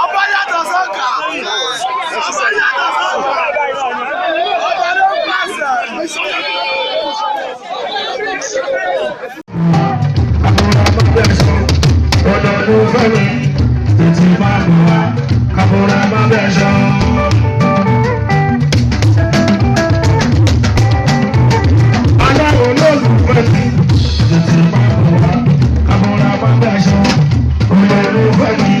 Ọba yàtọ̀ sọ́kà. Ọba yàtọ̀ sọ́kà. Ọba ló pàṣẹ. Olólùfẹ́ mi tètè máa bọ̀ wá kàbọ̀rà má bẹ̀ sọ. Aláwọ̀ olólùfẹ́ mi tètè máa bọ̀ wá kàbọ̀rà má bẹ̀ sọ. Olólùfẹ́ mi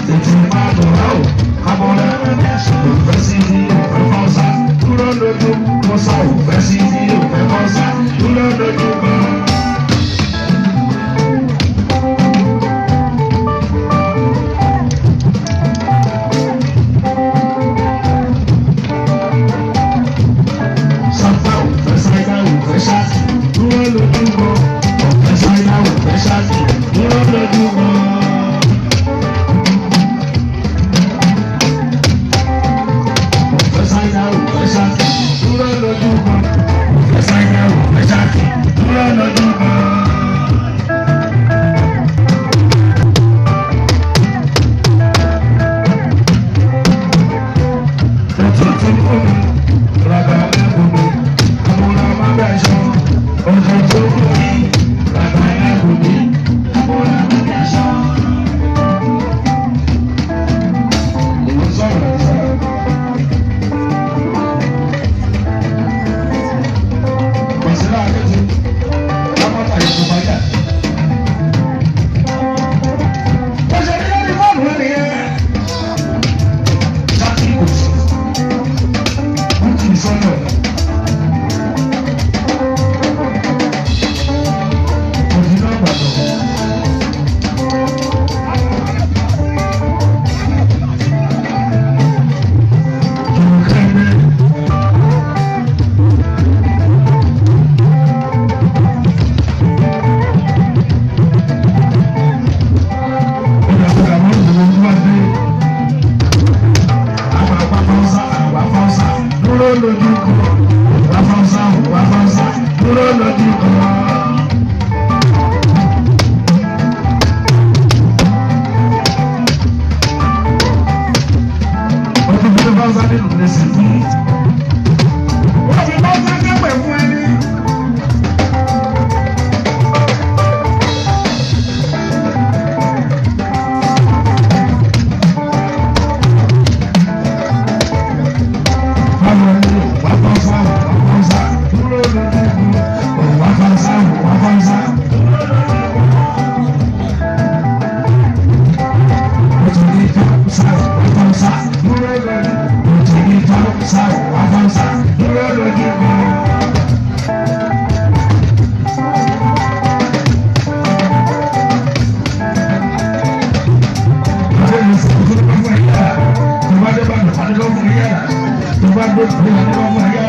tètè máa bọ̀ wá o kàbọ̀rà má bẹ̀ sọ. Òfẹ́ sí ní òfẹ́ kọ́sá dúró lójú kọ́sá òfẹ́ sí ní òfẹ́ kọ́sá dúró lójú kan. Sáfà òfẹ́ sáyà òfẹ́ sáfì dúró lójú kan. Òfẹ́ sáyà òfẹ́ sáfì dúró lójú kan. Òfẹ́ sáyà òfẹ́ sáfì dúró lójú kan. Òfẹ́ sáyà òfẹ́ sáfì dúró lójú kan. Òtútù omi, ràgà ẹ̀kúnmi, àmúra má bẹ̀ sọ. Òtútù omi, ràgà ẹ̀kúnmi, àmúra má bẹ̀ sọ. Òun sọ̀rọ̀ sọ̀rọ̀. Bàṣírà Akẹ́tù, lápáta ìlú Bàjá. Bàṣẹ ní lórí fóònù rẹ̀ nìyẹn. Sáàkì kò sí. Wọ́n ti sọ́nà. Òjì náà gbàgbọ́. Jùmọ̀kẹ́ ilé. Dúró lójú kan, wá fọ́nsá, wá fọ́nsá, dúró lójú kan. Wọ́n ti fi fọ́nsá nínú lẹ́sìn fún. Wọ́n fi fọ́nsá kẹ́pẹ̀ fún ẹni. Báwo ni wà fọ́nsá, wà fọ́nsá, dúró lójú kan, wà fọ́nsá, wà fọ́nsá. Dúró lójú kan. Tó bá dé bá dé fún yàrá, tó bá dé fún yàrá.